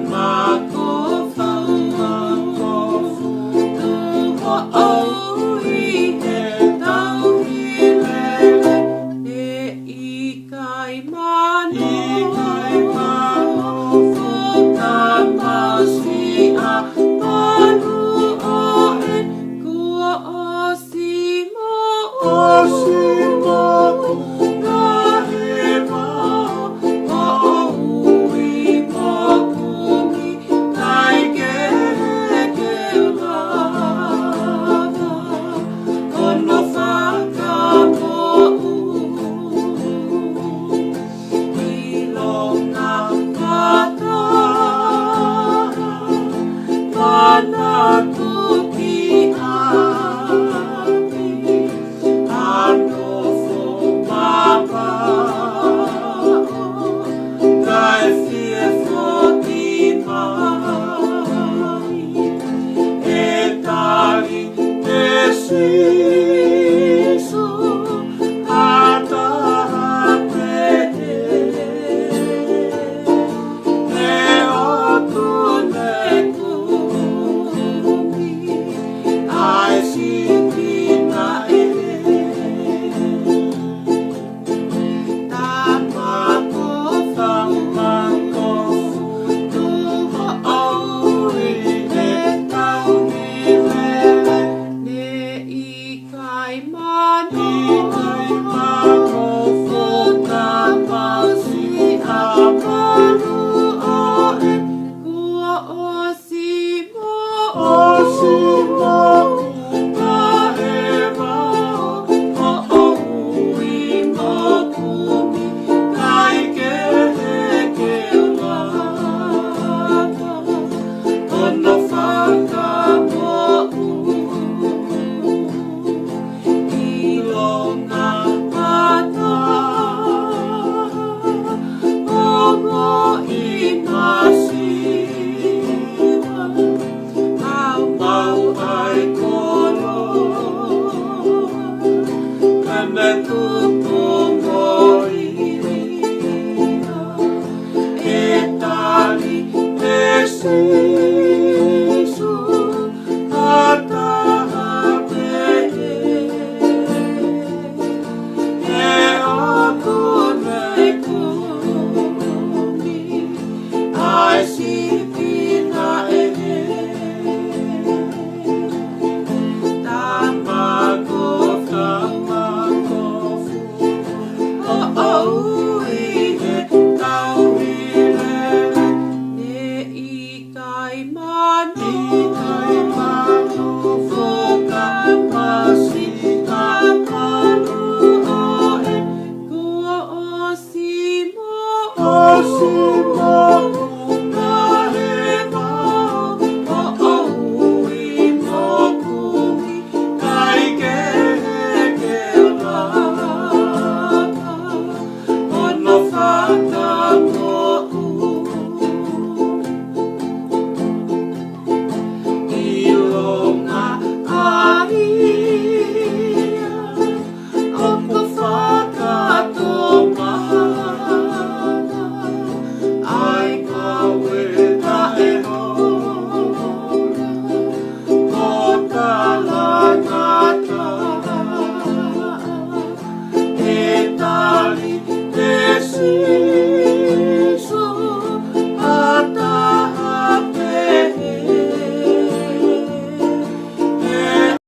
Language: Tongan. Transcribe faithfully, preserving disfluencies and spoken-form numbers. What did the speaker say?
Mākou fakakofutuʻu hoʻo ui he tauhi lelei, ʻe ʻikai mano, ʻikai mano, fuʻu tamasiʻi ʻa Palu ʻo e kuo ʻosi moʻui. ʻOsi moʻui, naʻe mao, ʻo ui moʻui, naʻe ʻikai ke lava hono fakamoʻui. ʻIlonga kātoa, manatu ki ʻapi, ʻa nofo mapaʻo, kae fie foki mai. ʻE tali ʻe Sīsū ha taha pehē, ʻe ʻOtua ne kumi, ʻa e sīpinga ē. Tamako, fakakofutuʻu hoʻo ui he tauhi lelei, ne ʻikai mano, ʻikai mano, fuʻu tamasiʻi ʻa Palu ʻo e kuo ʻosi moʻui. ʻOsi moʻui, naʻe mao, ʻo ui mo kumi, naʻe ʻikai ke lava hono fakamoʻui. ʻIlonga kātoa, ongoʻi masiva, maumau ʻa e koloa, ka ne tupu mo ia. ʻE tali ʻe Sīsū ha taha pehē, ʻe ʻOtua ne kumi, ʻa e sī